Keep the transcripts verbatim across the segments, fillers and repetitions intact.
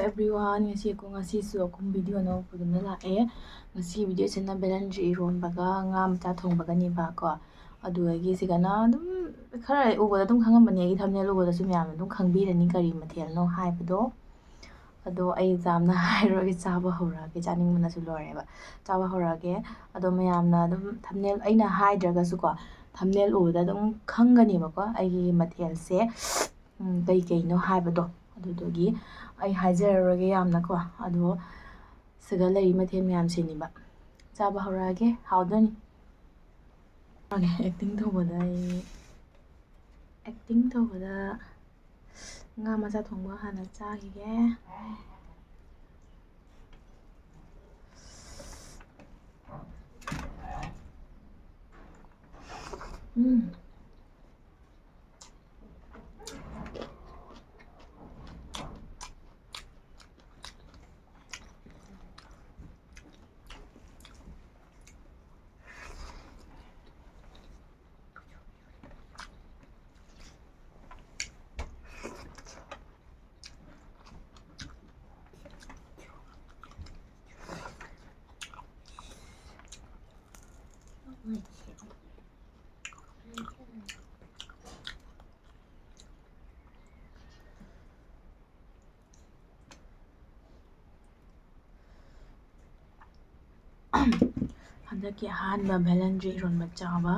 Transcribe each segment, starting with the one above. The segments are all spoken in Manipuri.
Everyone, ꯉꯁꯤ ꯀꯣ, ꯉꯁꯤꯁꯨ ꯑꯩꯈꯣꯏ video ꯑꯅꯧꯕ ꯑꯗꯨꯝꯅ ꯂꯥꯛꯑꯦ꯫ ꯉꯁꯤ videoꯁꯤꯅ ꯕꯦꯂꯟꯗ꯭ꯔꯤ ꯏꯔꯣꯟꯕꯒ ꯉꯥ ꯃꯆꯥ ꯊꯣꯡꯕꯒꯅꯦꯕꯀꯣ꯫ ꯑꯗꯨꯗꯒꯤ ꯁꯤꯒꯅ ꯑꯗꯨꯝ ꯈꯔ ꯎꯕꯗ ꯑꯗꯨꯝ ꯈꯪꯉꯝꯃꯅꯤ, ꯑꯩꯒꯤ thumbnail ꯎꯕꯗꯁꯨ ꯃꯌꯥꯝꯅ ꯑꯗꯨꯝ ꯈꯪꯕꯤꯔꯅꯤ ꯀꯔꯤ ꯃꯊꯦꯜꯅꯣ ꯍꯥꯏꯕꯗꯣ꯫ ꯑꯗꯣ ꯑꯩ ꯌꯥꯝꯅ ꯍꯥꯏꯔꯣꯏꯒꯦ, ꯆꯥꯕ ꯍꯧꯔꯛꯑꯒꯦ, ꯆꯥꯅꯤꯡꯕꯅꯁꯨ ꯂꯣꯏꯔꯦꯕ꯫ ꯆꯥꯕ ꯍꯧꯔꯛꯑꯒꯦ꯫ ꯑꯗꯣ ꯃꯌꯥꯝꯅ ꯑꯗꯨꯝ thumbnail, ꯑꯩꯅ ꯍꯥꯏꯗ꯭ꯔꯒꯁꯨꯀꯣ, thumbnail ꯎꯕꯗ ꯑꯗꯨꯝ ꯈꯪꯒꯅꯦꯕꯀꯣ ꯑꯩꯒꯤ ꯃꯊꯦꯜꯁꯦ, ꯎꯝ, ꯀꯩ ꯀꯩꯅꯣ ꯍꯥꯏꯕꯗꯣ꯫ ꯑꯗꯨꯗꯨꯒꯤ ꯑꯩ ꯍꯥꯏꯖꯔꯔꯣꯏꯒꯦ ꯌꯥꯝꯅꯀꯣ꯫ ꯑꯗꯣ ꯁꯤꯗ ꯂꯩꯔꯤ ꯃꯊꯦꯜ ꯃꯌꯥꯝꯁꯤꯅꯦꯕ꯫ ꯆꯥꯕ ꯍꯧꯔꯛꯑꯒꯦ, ꯍꯥꯎꯗꯣꯏꯅꯤ꯫ Acting ꯇꯧꯕꯗ ꯑꯩ, acting ꯇꯧꯕꯗ ꯉꯥ ꯃꯆꯥ ꯊꯣꯡꯕ ꯍꯥꯟꯅ ꯆꯥꯈꯤꯒꯦ꯫ ꯎꯝ꯫ ꯍꯟꯗꯛꯀꯤ ꯑꯍꯥꯟꯕ ꯕꯦꯂꯟꯗ꯭ꯔꯤ ꯏꯔꯣꯟꯕ ꯆꯥꯕ꯫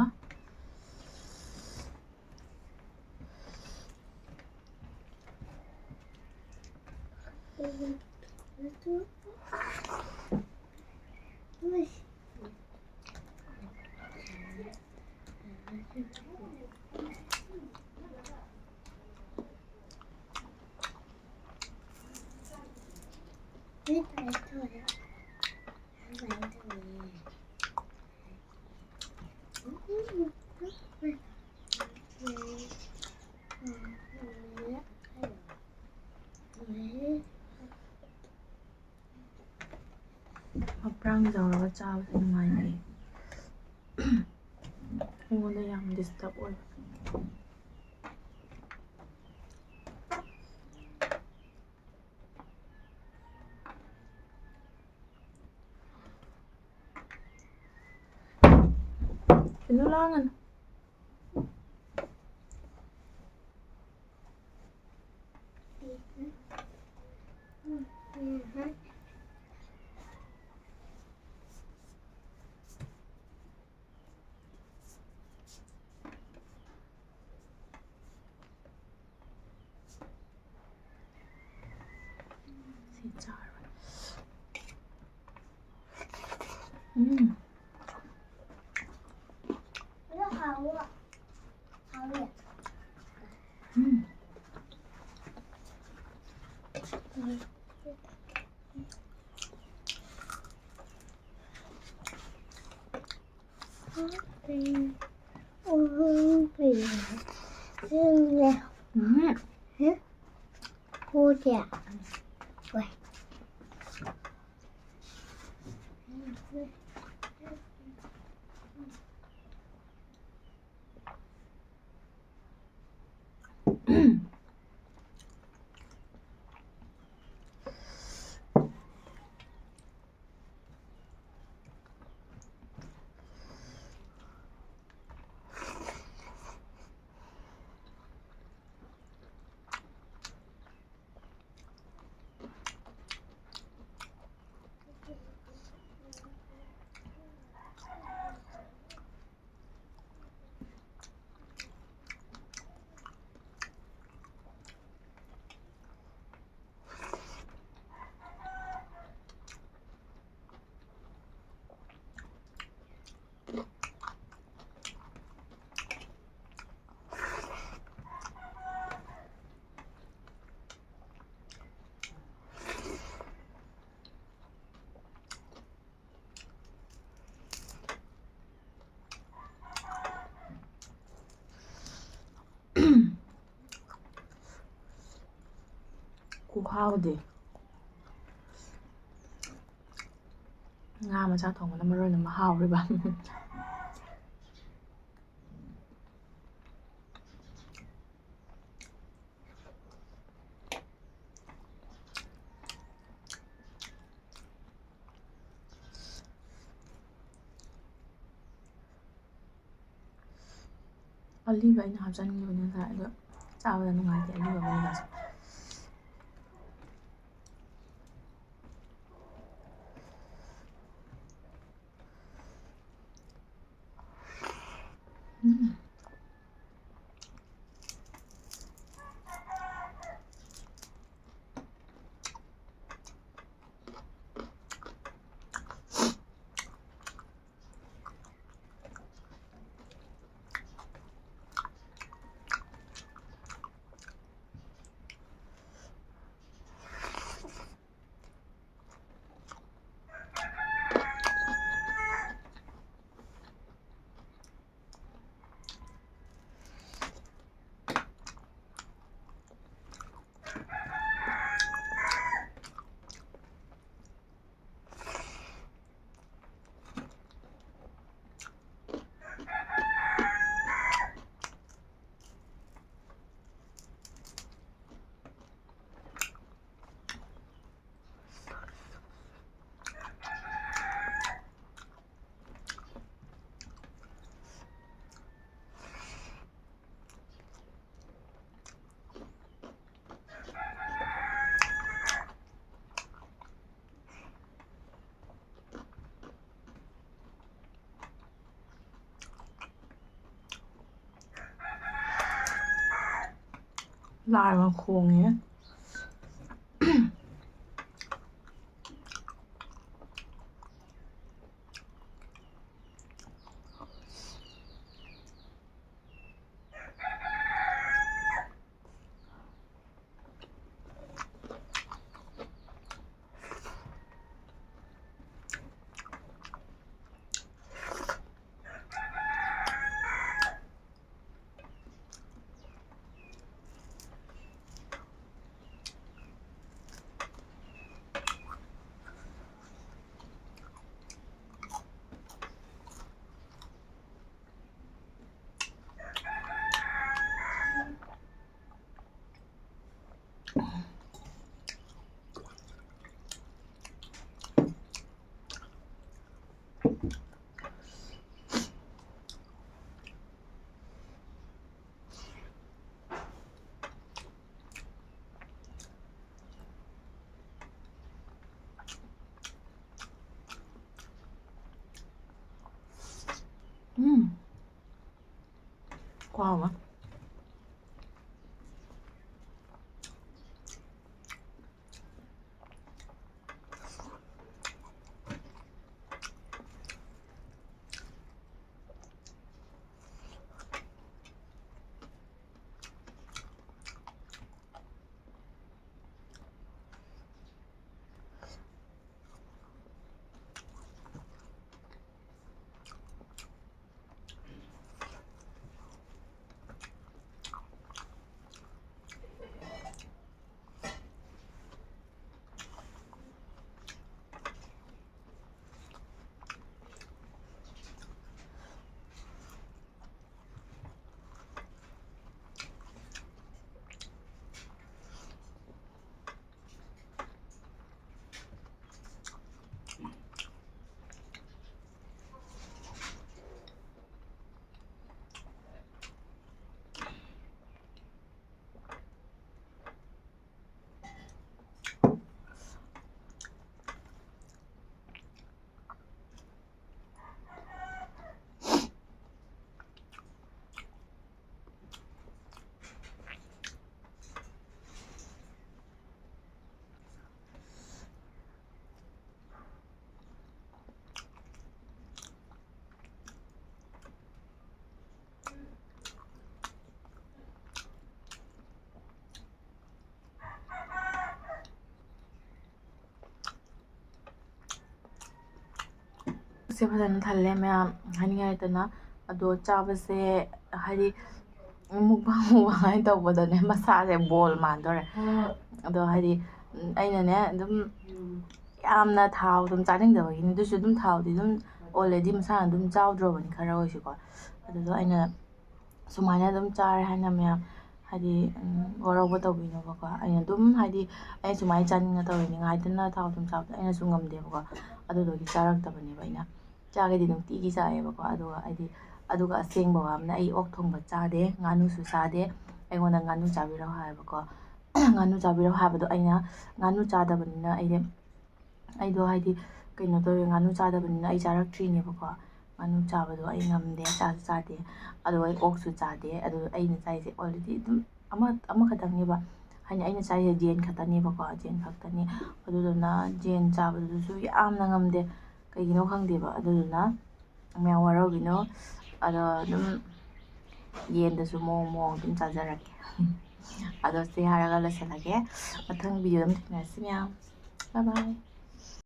ꯃꯄ꯭ꯔꯥꯡ ꯇꯧꯔꯒ ꯆꯥꯕꯁꯦ ꯅꯨꯡꯉꯥꯏꯅꯦ꯫ ꯑꯩꯉꯣꯟꯗ ꯌꯥꯝ disturb ꯑꯣꯏꯕ꯫ ꯂꯥꯡꯒꯅꯨ꯫ ꯁꯤ ꯆꯥꯔꯣꯏ꯫ ꯎꯝ꯫ ꯎꯝ꯫ ꯎꯝ꯫ ꯈꯨꯍꯥꯎꯗꯤ꯫ ꯉꯥ ꯃꯆꯥ ꯊꯣꯡꯕꯅ ꯃꯔꯣꯟ ꯑꯃ ꯍꯥꯎꯔꯤꯕ꯫ ꯑꯂꯤꯕ ꯑꯩꯅ ꯍꯥꯞꯆꯤꯟꯈꯤꯕꯅꯤ ꯉꯁꯥꯏ, ꯑꯗꯣ ꯆꯥꯕꯗ ꯅꯨꯡꯉꯥꯏꯇꯦ ꯑꯂꯤꯕ ꯃꯅꯨꯡꯗꯁꯨ꯫ ꯎꯝ꯫ ꯂꯥꯏ ꯑꯃ ꯈꯣꯡꯉꯦ꯫ ꯎꯝ꯫ ꯈꯨꯍꯥꯎ ꯑꯃ꯫ ꯄꯨꯛꯁꯦ ꯐꯖꯅ ꯊꯜꯂꯦ ꯃꯌꯥꯝ, ꯍꯥꯏꯅꯤꯡꯉꯥꯏ ꯂꯩꯇꯅ꯫ ꯑꯗꯣ ꯆꯥꯕꯁꯦ, ꯍꯥꯏꯗꯤ, mukbang mukbang ꯍꯥꯏꯅ ꯇꯧꯕꯗꯅꯦ ꯃꯁꯥꯁꯦ ꯕꯣꯜ ꯃꯥꯟꯗꯣꯔꯦ꯫ ꯑꯗꯣ, ꯍꯥꯏꯗꯤ, ꯎꯝ, ꯑꯩꯅꯅꯦ ꯑꯗꯨꯝ ꯌꯥꯝꯅ ꯊꯥꯎ ꯑꯗꯨꯝ ꯆꯥꯅꯤꯡꯗꯕꯒꯤꯅꯤ꯫ ꯑꯗꯨꯁꯨ ꯑꯗꯨꯝ ꯊꯥꯎꯗꯤ ꯑꯗꯨꯝ already ꯃꯁꯥꯅ ꯑꯗꯨꯝ ꯆꯥꯎꯗ꯭ꯔꯣꯕꯅꯤ ꯈꯔ ꯑꯣꯏꯁꯨꯀꯣ꯫ ꯑꯗꯨꯗꯣ ꯑꯩꯅ ꯁꯨꯃꯥꯏꯅ ꯑꯗꯨꯝ ꯆꯥꯔꯦ ꯍꯥꯏꯅ ꯃꯌꯥꯝ, ꯍꯥꯏꯗꯤ, ꯎꯝ, ꯋꯥꯔꯧꯕ ꯇꯧꯕꯤꯅꯣꯕꯀꯣ꯫ ꯑꯩꯅ ꯑꯗꯨꯝ, ꯍꯥꯏꯗꯤ, ꯑꯩ ꯁꯨꯃꯥꯏꯅ ꯆꯥꯅꯤꯡꯉ ꯇꯧꯔꯤꯅꯤ, ꯉꯥꯏꯗꯅ ꯊꯥꯎ ꯊꯨꯝ ꯆꯥꯕꯗꯣ ꯑꯩꯅꯁꯨ ꯉꯝꯗꯦꯕꯀꯣ꯫ ꯑꯗꯨꯗꯨꯒꯤ ꯆꯥꯔꯛꯇꯕꯅꯦꯕ ꯑꯩꯅ꯫ ꯆꯥꯒꯦꯗꯤ ꯅꯨꯡꯇꯤꯒꯤ ꯆꯥꯏꯌꯦꯕꯀꯣ꯫ ꯑꯗꯨꯒ ꯑꯩꯗꯤ, ꯑꯗꯨꯒ ꯑꯁꯦꯡꯕ ꯋꯥ ꯑꯃꯅ, ꯑꯩ ꯑꯣꯛ ꯊꯣꯡꯕ ꯆꯥꯗꯦ, ꯉꯥꯅꯨꯁꯨ ꯆꯥꯗꯦ꯫ ꯑꯩꯉꯣꯟꯗ ꯉꯥꯅꯨ ꯆꯥꯕꯤꯔꯣ ꯍꯥꯏꯕꯀꯣ꯫ ꯉꯥꯅꯨ ꯆꯥꯕꯤꯔꯣ ꯍꯥꯏꯕꯗꯣ ꯑꯩꯅ ꯉꯥꯅꯨ ꯆꯥꯗꯕꯅꯤꯅ ꯑꯩꯗꯤ, ꯑꯩꯗꯣ, ꯍꯥꯏꯗꯤ, ꯀꯩꯅꯣ ꯇꯧꯋꯦ, ꯉꯥꯅꯨ ꯆꯥꯗꯕꯅꯤꯅ ꯑꯩ ꯆꯥꯔꯛꯇ꯭ꯔꯤꯅꯦꯕꯀꯣ꯫ ꯉꯥꯅꯨ ꯆꯥꯕꯗꯣ ꯑꯩ ꯉꯝꯗꯦ, ꯆꯥꯁꯨ ꯆꯥꯗꯦ꯫ ꯑꯗꯨꯒ ꯑꯩ ꯑꯣꯛꯁꯨ ꯆꯥꯗꯦ꯫ ꯑꯗꯨ ꯑꯩꯅ ꯆꯥꯏꯁꯦ already ꯑꯗꯨꯝ ꯑꯃ ꯑꯃꯈꯛꯇꯪꯅꯦꯕ꯫ ꯍꯥꯏꯗꯤ ꯑꯩꯅ ꯆꯥꯏꯁꯦ ꯌꯦꯟ ꯈꯛꯇꯅꯦꯕꯀꯣ, ꯌꯦꯟ ꯈꯛꯇꯅꯤ꯫ ꯑꯗꯨꯗꯨꯅ ꯌꯦꯟ ꯆꯥꯕꯗꯨꯁꯨ ꯌꯥꯝꯅ ꯉꯝꯗꯦ, ꯀꯩꯒꯤꯅꯣ ꯈꯪꯗꯦꯕ꯫ ꯑꯗꯨꯗꯨꯅ ꯃꯌꯥꯝ ꯋꯥꯔꯧꯕꯤꯅꯣ꯫ ꯑꯗꯣ ꯑꯗꯨꯝ ꯌꯦꯟꯗꯁꯨ ꯃꯑꯣꯡ ꯃꯑꯣꯡ ꯑꯗꯨꯝ ꯆꯥꯖꯔꯛꯀꯦ꯫ ꯑꯗꯣ ꯁꯤ ꯍꯥꯏꯔꯒ ꯂꯣꯏꯁꯤꯜꯂꯒꯦ꯫ ꯃꯊꯪ video ꯑꯗꯨꯝ ꯊꯦꯡꯅꯔꯁꯤ ꯃꯌꯥꯝ꯫ Bye bye꯫